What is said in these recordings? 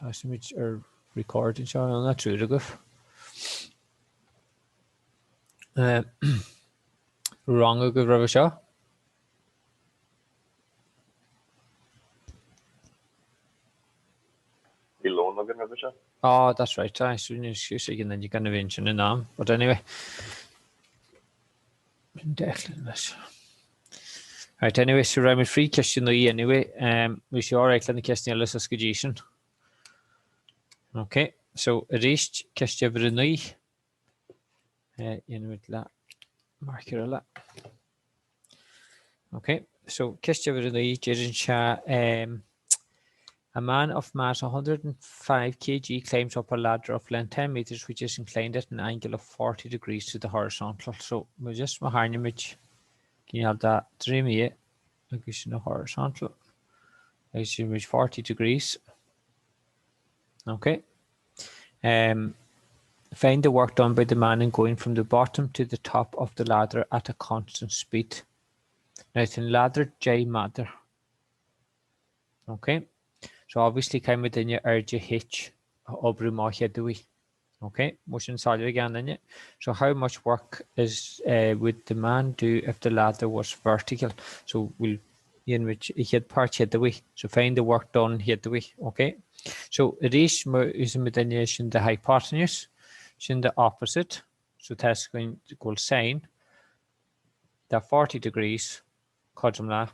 Táimid ar record anseo an ná triúr agaibh. Rang agaibh roimhe seo? Bhí lón againn roimhe seo. Oh, that's right. Aye, so ní excuse ag an duine gan a bheith ansin in am. But anyway. Declan leis. Right, anyway, so raghaimid fríd ceist a 9 anyway. Um, bhí sé alright le na ceisteanna eile suas go dtí sin. Ok, so arís ceist uimhir a 9. Eh, dhéanfaimid le marker eile. Ok, so ceist uimhir a 9, deireann sé um, A man of mass 105 kg climbs up a ladder of length 10 metres which is inclined at an angle of 40 degrees to the horizontal. So má just má tharraingímid cineál de dréimire agus sin a horizontal agus sin 40 degrees. Okay. Um, find the work done by the man in going from the bottom to the top of the ladder at a constant speed. Now it's in ladder 10 méadar. Ok. So obviously caithfidh muidinne airde H a oibriú amach chéaduair. Ok, bhfuil sin soiléir ag aon duine? So how much work is uh, would the man do if the ladder was vertical? So we'll dhéanfaimid an chéad páirt chéaduair. So find the work done chéaduair. Ok. So arís má úsáideann muidinne sin the hypotenuse, sin the opposite. So tá a fhios againn go bhfuil sine de 40 degrees cothrom le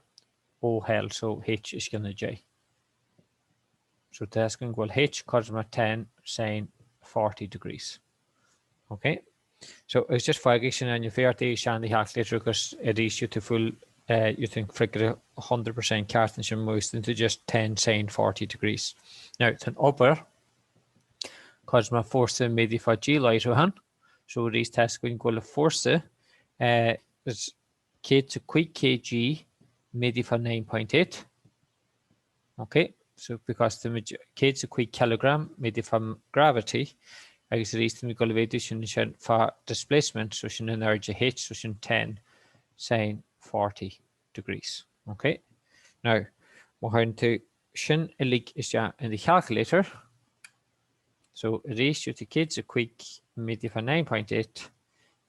OL so H is cionn 10. So tá a fhios againn go bhfuil H cothrom le 10 sin 40 degrees. Ok? So agus just fágfaidh sin ann, bheadh ort é a shean calculator agus arís you to full uh, you think freagra 100% ceart ansin má úsáideann tú just 10 sin 40 degrees. Now tá an obair cothrom le fórsa méadaithe fá díláithriúchán, so arís tá a fhios againn go bhfuil an fórsa uh, is 105 kg méadaithe fá 9.8. Ok, so because táimid 105 kilogram méadaithe fá gravity agus arís táimid ag dul a mhéadú sin ansin fá displacement, so sin an airde h, so sin 10 sin 40 degrees. Ok, now má chuireann tú sin uilig isteach in the calculator, so arís tú 105 méadaithe fá 9.8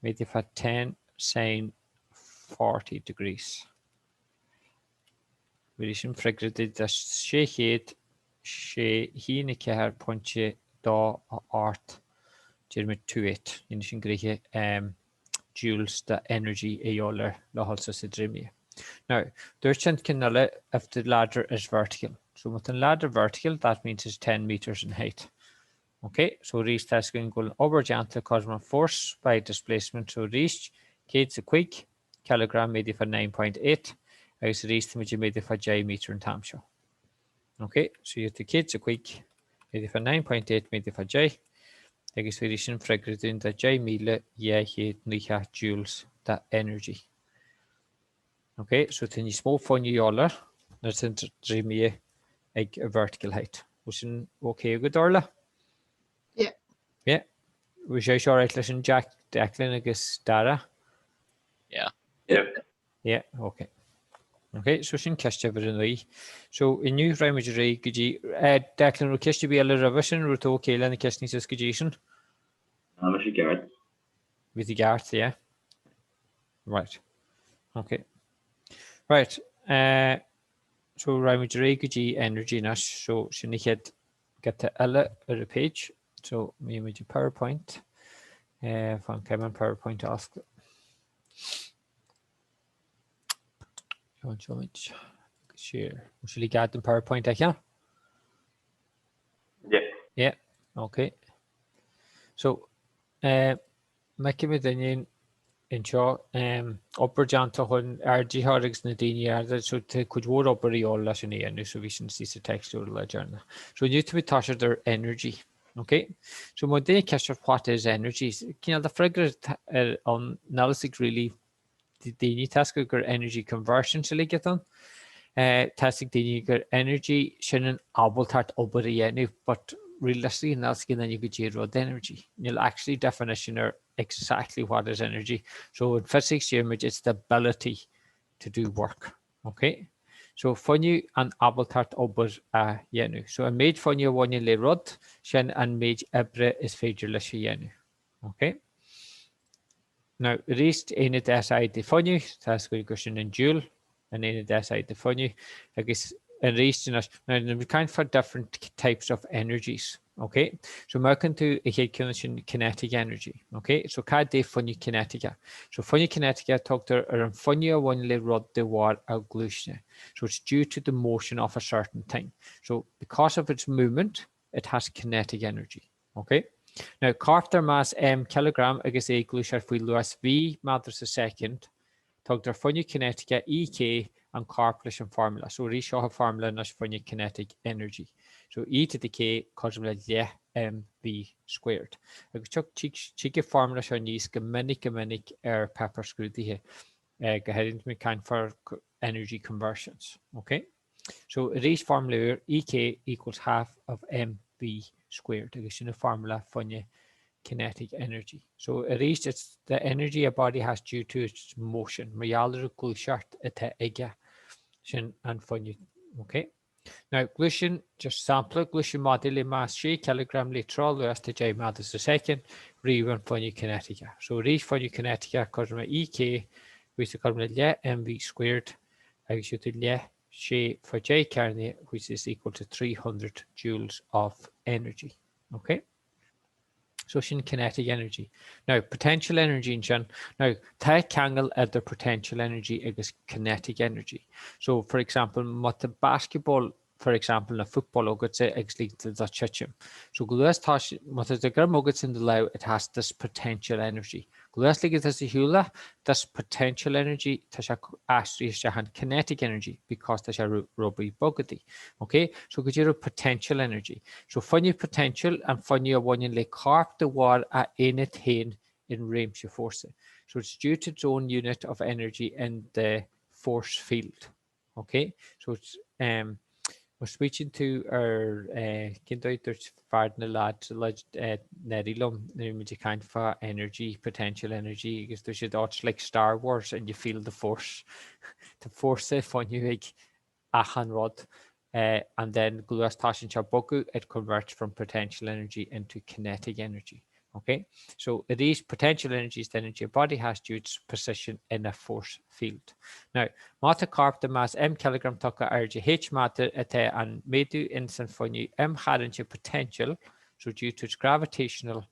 méadaithe fá 10 sin 40 degrees. Bhí sin freagra duit de 600 6 1 4 pointe 2 8 déarfaimid 2 8. Dhéanfaidh sin gnoithe joules de energy a dhíobháil air le dhul suas an dréimire. Now, dúirt an ceann eile if the ladder is vertical. So má tá an ladder vertical, that means it's 10 metres in height. Ok, so arís tá a fhios againn go bhfuil an obair déanta cothrom le force by displacement, so arís 105 kilogram méadaithe fá 9.8 agus arís táimid ag méadú fá 10 méadar an t-am seo. Ok, so gheobhaidh tú 105 méadaithe fá 9.8 méadaithe fá 10 agus bhí sin freagra dúinn de 10,290 joules de energy. Ok, so tá níos mó fuinnimh a dhíobháil air nuair atá an dréimire ag a vertical height. Bhfuil sin ok agat, Orla? Yeah. Yeah. Bhfuil sé seo right leis an Jack, Declan agus Dara? Yeah. Yeah. Yeah, ok. Ok, so sin ceist uimhir a 9. So inniu raghaimid ar aghaidh go dtí, eh, Declan, raibh ceist ar bith eile roimhe sin, raibh tú ok le na ceisteanna suas go dtí sin? Tá mise ceart. Bhí tú ceart, yeah. Right. Ok. Right. Uh, so raghaimid ar aghaidh go dtí energy anois. So sin an chéad giota eile ar an page. So bhí PowerPoint. Uh, fan caithfidh mé an PowerPoint a oscailt. Seo share. Bhfuil sé ceart an PowerPoint a chean? Yeah. Yeah, okay. So, uh, Feicimid inniu anseo obair déanta chun ardaitheoir agus na daoine arda so tá cuid mhór obair a dhíobháil leis sin a dhéanamh so bhí sin istigh sa teicstúr le deireanach. So inniu táimid ag toiseacht ar energy. Ok? So má duine ceist ort what is energy, cineál de freagra ar an níl a fhios ag really daoine tá a fhios acu gur energy conversion sa uilig atá ann. Tá a fhios ag daoine gur energy sin an ábaltacht obair a dhéanamh but realistically níl a fhios ag aon duine goidé rud energy. Níl actually definition ar exactly what is energy. So in physics deir muid it's the ability to do work. Ok? So fuinneamh an ábaltacht obair a dhéanamh. So an méid fuinnimh a bhaineann le rud, sin an méid oibre is féidir leis a dhéanamh. Ok? Now, arís, aonad SI de fuinneamh, tá a fhios againn gur sin an joule, an aonad SI de fuinneamh, agus arís anois, now, we're caint fá different types of energies, ok? So má amharcann tú an chéad ceann sin kinetic energy, ok? So cad é fuinneamh cineitice? So fuinneamh cineitice, tugtar ar an fuinneamh a bhaineann le rud de bharr a ghluaisne. So it's due to the motion of a certain thing. So because of its movement, it has kinetic energy. Ok. Now, corp dar mais M cileagram agus é ag gluaiseacht faoi luas V méadar sa soicind, tugtar fuinneamh cineitice EK an choirp leis an formula. So arís seo an formula anois fuinneamh kinetic energy. So E to the K cothrom le leath MV squared. Agus tig an formula seo aníos go minic go minic ar páipéar scrúdaithe, go háirithe nuair caint fá energy conversions. Ok. So arís formula úr, EK equals half of MV squared agus sin an formula fuinneamh kinetic energy. So arís it's the energy a body has due to its motion, mar gheall ar an gluaiseacht atá aige, sin an fuinneamh. Ok? Now gluaiseann, just sampla, gluaiseann madadh le mais 6 cileagram le treoluas de 10 méadar sa soicind, ríomh an fuinneamh cineitice. So arís fuinneamh cineitice cothrom le EK, which is cothrom le leath MV squared agus gheobhaidh tú leath 6 fá 10 cearnaithe which is equal to 300 joules of energy. Ok? So sin kinetic energy. Now, potential energy ansin. Now, tá ceangal idir potential energy agus kinetic energy. So, for example, má tá basketball for example, nó football agatsa agus ligeann tú dó titim. So chomh luath is tá sé, má tá de ghreim agatsa in do lámh, it has this potential energy. Chomh luath is ligeann tú ar shiúl é, this potential energy, tá sé aistrithe isteach in kinetic energy because tá sé rubaí bogadaí. Ok? So go díreach potential energy. So fuinneamh potential, an fuinneamh a bhaineann le corp de bharr a aonad féin in réimse fórsa. So it's due to its own unit of energy in the force field. Ok, so um, má smaoitíonn tú ar eh, cén dóigh dúirt fear de na lads anuraidh liom nuair muid ag caint fá energy, potential energy agus dúirt siad oh it's like Star Wars and you feel the force. Tá fórsa fuinneamh ag achan rud eh, and then chomh luath is tosaíonn sé ag bogadh it converts from potential energy into kinetic energy. Ok, so arís potential energy is the energy a body has due to its position in a force field. Now, má tá corp de mais m cileagram tugtha airde h méadar atá an méadú ins an fuinneamh imtharraingte potential, so due to its gravitational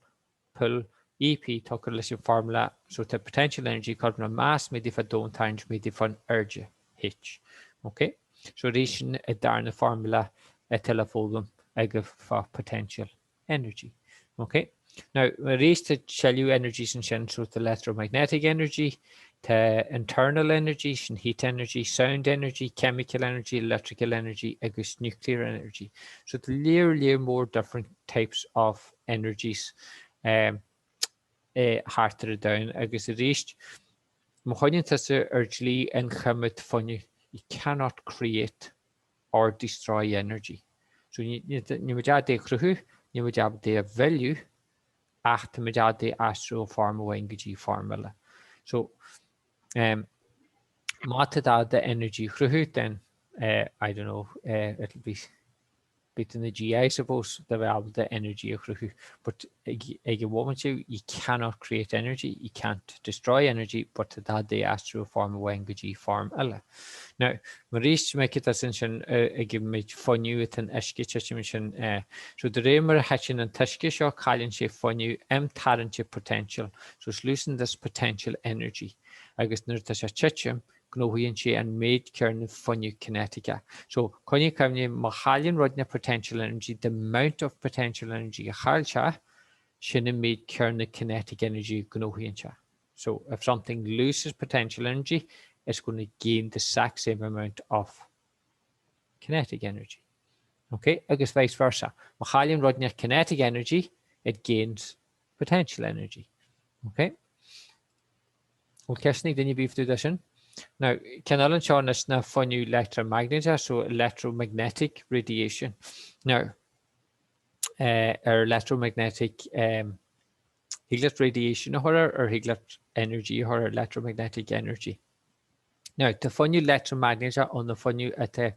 pull, EP tugtha leis an formula, so tá potential energy cothrom le mais méadaithe fá domhantarraingt méadaithe fán airde h. Ok, so arís sin an darna formula atá le foghlaim agaibh fá potential. energy. Ok? Now, arís tá tuilleadh energies ansin, so tá electromagnetic energy, tá internal energy, sin heat energy, sound energy, chemical energy, electrical energy agus nuclear energy. So tá léar léar mór different types of energies um, eh, thart ar an domhan agus arís má chuimhníonn tusa ar dlí inchoimeád fuinnimh, you cannot create or destroy energy. So níl muid ábalta é a chruthú, níl muid ábalta é a mhilleadh, ach tá muid ábalta é a aistriú ó form amháin go dtí form eile. So um, má tá tú ábalta energy a chruthú, then uh, I don't know, uh, it'll be beidh tú ina dhia I suppose dá bheifeá ábalta energy a chruthú. But ag ag an mhóimint seo, you cannot create energy, you can't destroy energy, but tá tú ábalta é a aistriú ó form amháin go dtí form eile. Now, arís má tá tusa ansin ag an méid fuinneamh atá in uisce titim ansin, so de réir mar a thiteann an t-uisce seo cailleann sé fuinneamh imtharraingte potential, so it's losing this potential energy agus nuair atá sé ag titim gnóthaíonn sé an méid céanna fuinneamh cineitice. So coinnigh cuimhne má chailleann rud inteacht potential energy, the amount of potential energy a chaill sé, sin an méid céanna kinetic energy a ghnóthaíonn sé. So if something loses potential energy, it's going to gain the exact same amount of kinetic energy. Okay, agus vice versa. Má chailleann rud inteacht kinetic energy, it gains potential energy. Okay? Bhfuil ceisteanna ag duine ar bith fá dtaobh de sin? Now, ceann eile anseo anois ná fuinneamh leictreamaighnéadach, so electromagnetic radiation. Now, uh, ar electromagnetic um, Thig leat radiation a chur air or thig leat energy a chur air, electromagnetic energy. Now, tá fuinneamh leictreamaighnéadach ann, an fuinneamh atá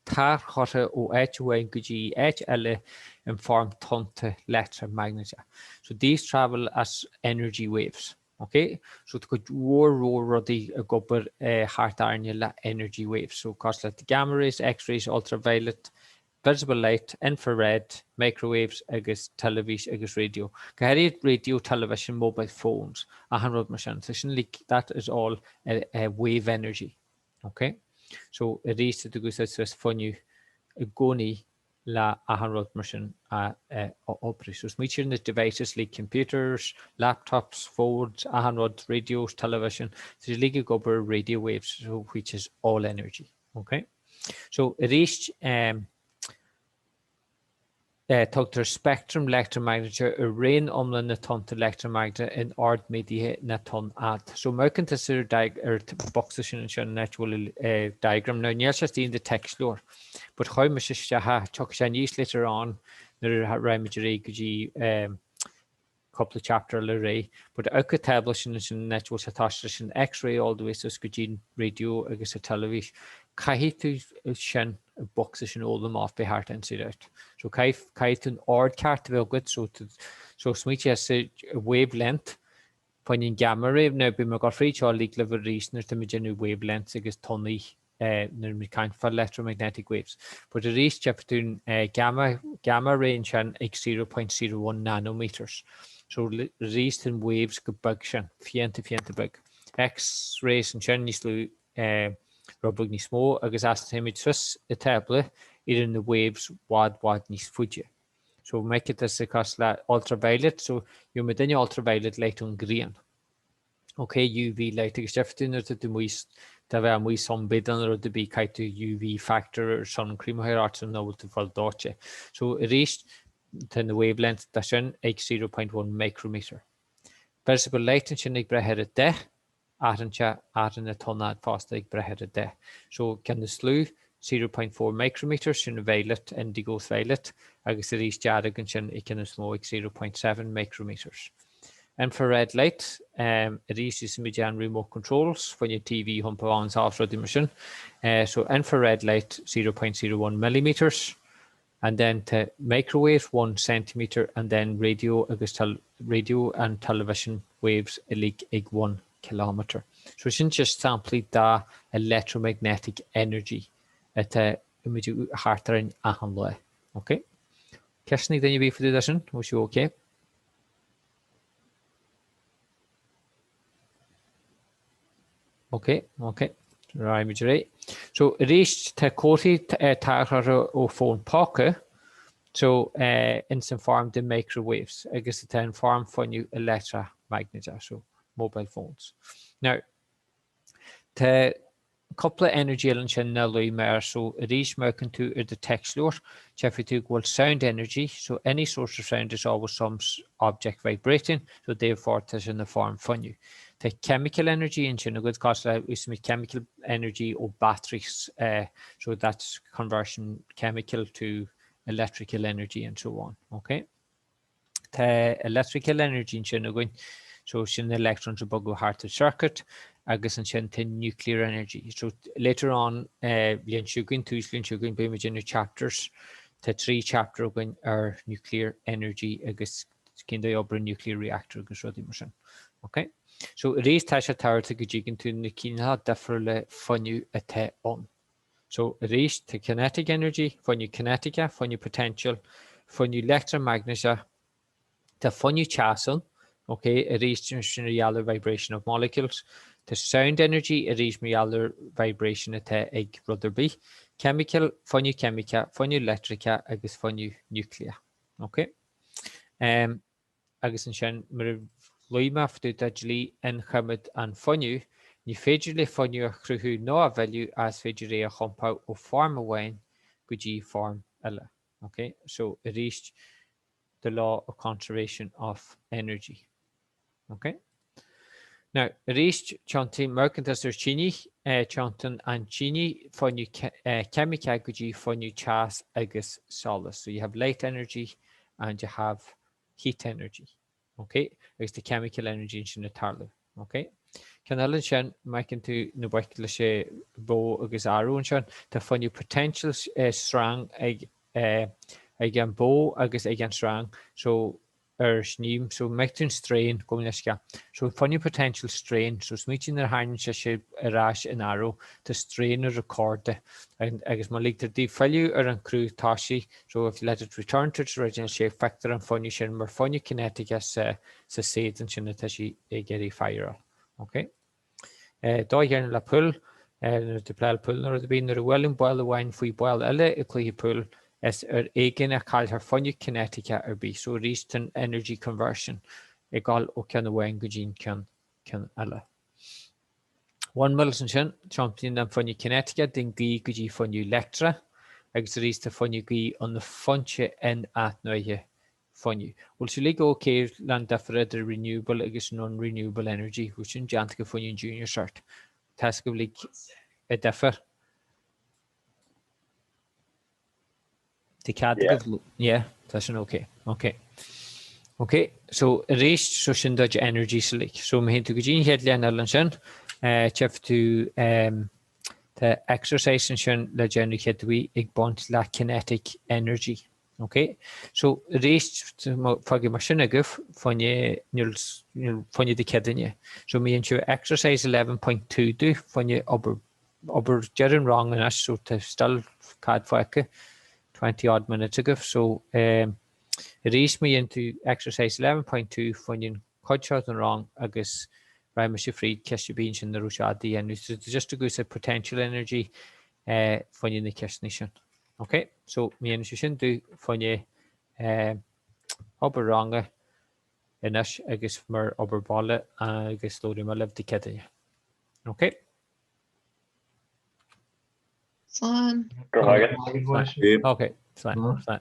tarchurtha ó áit amháin go dtí áit eile in form tonnta leictreamaighnéadacha. So these travel as energy waves. Ok? So tá cuid mhór mhór rudaí ag obair thart orainne le energy waves. So cosúil le gamma rays, X-rays, ultraviolet, visible light, infrared, microwaves agus teilifís agus raidió. Go háirithe raidió, television, mobile phones, achan rud mar sin. So sin like, that is all wave energy. Ok? So arís tá tú ag úsáid suas fuinneamh i gcónaí le achan rud mar sin a oibriú. So smaoitigh ar na devices like computers, laptops, phones, achan rud, radios, television, tá siad uilig ag obair radio waves, so which is all energy. Ok. So, arís, tugtar speictream leictreamaighnéadach ar raon iomlán na tonnta leictreamaighnéadacha in ord méadaithe na tonnfhad. So, má amharcann tusa ar ar bocsa sin ansin, an áit a bhfuil diagram. Now, níl sé istigh in do téacsleabhar, but chuir mise isteach é, tiocfaidh sé aníos later on nuair a raghaimid ar aghaidh go dtí cúpla chapter eile ar aghaidh. But amharc an tábla sin ansin an áit a bhfuil sé toisithe leis an X-ray all the way suas go dtí an raidió agus an teilifís. Caithfidh tú sin, an bocsa sin a fhoghlaim off by heart inside out. So caithfidh, caithfidh tú an ord ceart a bheith agat so, so smaoitigh sa wavelength fá choinne an gamma ray. Now beidh mé ag dul fríd seo uilig libh arís nuair atá muid ag déanamh wavelengths agus tonnaí nuair muid ag caint fá electromagnetic waves. But arís tchífidh tú an gamma, gamma ray ansin ag 0.01 nanometers. So arís tá an waves chomh beag sin, fiánta fiánta beag. X-rays ansin níos lú, rud beag níos mó agus as téimid suas an tábla éiríonn na waves bhfad bhfad níos faide. So meiceann tusa cosúil le ultraviolet, so gheobhaidh muidinne ultraviolet light ón ghrian. Ok, UV light agus deirfidh tú nuair atá tú amuigh, tá bheith amuigh sunbathing nó rud ar bith, caithfidh tú UV factor ar sun cream a chur ort nó bhfuil tú ag fáil dóite. So arís tá na wavelengths de sin ag 0.1 micrometer. Visible light ansin ag brath ar an dath, athraíonn sé, athraíonn an tonnfhad fosta ag brath ar an dath. So ceann is lú, 0.4 micrometer, sin violet, indigo is violet, agus arís dearg ansin ag ceann is mó ag 0.7 micrometers. Infrared light, arís úsáidimid an remote controls, fá choinne TV a thiompú on is off rudaí mar sin. So infrared light 0.01 millimeters and then tá microwave 1 centimeter and then radio agus radio and television waves uilig ag 1 kilometer. So sin just samplaí de electromagnetic energy atá muid thart orainn achan lá. Ok? Ceisteanna ag duine ar bith fá dtaobh de sin? Bhfuil sibh ok? Ok, ok. Raghaimid ar aghaidh. So, arís, tá comharthaí tarchurtha ó fón póca, so, ins an form de microwaves, agus atá in form fuinneamh leictreamaighnéadach, so, mobile phones. Now, Tá cúpla energy eile ansin nár luaigh mé air so arís má amharcann tú ar do téacsleabhar tchífidh tú go bhfuil sound energy so any source of sound is always some object vibrating so therefore tá sé ina form fuinneamh. Tá chemical energy ansin agat cosúil le úsáidimid chemical energy ó batteries so that's conversion chemical to electrical energy and so on. Okay? Tá electrical energy ansin againn, so sin na electrons ag bogadh thart an circuit, agus ansin tá nuclear energy. So later on, bliain seo chugainn, tús bhliain seo chugainn, beidh muid ag déanamh chapters, tá 3 chapter againn ar nuclear energy agus cén dóigh a oibríonn nuclear reactor agus rudaí mar sin. Ok? So arís tá sé tábhachtach go dtuigeann tú na cineálacha difriúla fuinnimh atá ann. So, arís, tá kinetic energy, fuinneamh cinitice, fuinneamh potential, fuinneamh leictreamaighnéadach, tá fuinneamh teas ann, ok, arís, sin mar gheall ar vibration of molecules, tá sound energy, arís, mar gheall ar vibration atá ag rud ar bith, chemical, fuinneamh ceimiceach, fuinneamh leictriceach agus fuinneamh núicléach, ok. Um, agus ansin, mar a luaigh mé fá dtaobh de dlí inchoimeád an fuinnimh, ní féidir le fuinneamh a chruthú nó a mhilleadh ach is féidir é a chompáil ó foirm amháin go dtí foirm eile. Ok, so arís, the law of conservation of energy. Ok? Now, arís, tiontaíonn, má amharcann tusa ar tine, tiontaíonn an tine fuinneamh ceimiceach go dtí fuinneamh teas agus solas. So you have light energy and you have heat energy. Ok? Agus tá chemical energy ansin ag tarlú. Ok? Ceann eile ansin, má fheiceann tú na boic leis an bó agus arrow ansin, tá fuinneamh potential sreang ag ag an bó agus ag an sreang so ar shnaidhm so má fheiceann tú an strain gabh mo leithscéal. So fuinneamh potential strain so smaoitigh nuair a tharraingíonn sé sé ar ais in arrow tá strain ar an corda agus má ligtear di filleadh ar an cruth tosaigh so if you let it return to its original shape feictear an fuinneamh sin mar fuinneamh cinéiteach sa sa saighead ansin atá sí ag iarraidh fireáil. Ok. Dóigh dheireanach le pool, nuair atá pléáil pool nó rud ar bith, nuair a bhuaileann ball amháin faoi bhall eile i gcluiche pool, is ar éigean a chailltear fuinneamh cinéiteach ar bith. So arís tá an energy conversion ag dul ó ceann amháin go dtí an ceann ceann eile. Windmills ansin, tiomnaíonn an fuinneamh cinéiteach den ghaoth go dtí fuinneamh leictreach agus arís tá fuinneamh gaoithe ina foinse in-athnuaite fuinnimh. Bhfuil sé uilig ok le an difear idir renewable agus non-renewable energy? Bhfuil sin déanta agaibh fá choinne an junior cert? Tá 'fhios agaibh uilig an difear? Tá cead agaibh? Yeah, tá sin ok. Ok. Ok, so arís, so sin duit energies uilig. So má théann tú go dtí an chéad leathanach eile ansin, tchífidh tú tá exercise ansin le déanamh chéad uair ag baint le kinetic energy. Ok, so arís, fágfaidh mé sin agaibh, fá choinne, níl, níl, fá choinne Dé Céadaoine. So má dhéanann sibh exercise 11.2 domh, fá choinne obair, obair deireadh an rang anois, so tá still cad fágtha, 20 odd minutes agaibh, so um, arís má dhéanann tú exercise 11.2 fá choinne an chuid seo den rang agus raghaidh mise fríd ceist ar bith ansin a raibh sé a dhéanamh. So just ag úsáid potential energy eh, fá choinne na ceisteanna sin. Ok, so má dhéanann sibh sin domh fá choinne eh, obair ranga anois agus mar obair baile agus labhróidh mé libh Dé Céadaoine. Ok? Slán. Go raibh maith agat. Ok, slán, slán.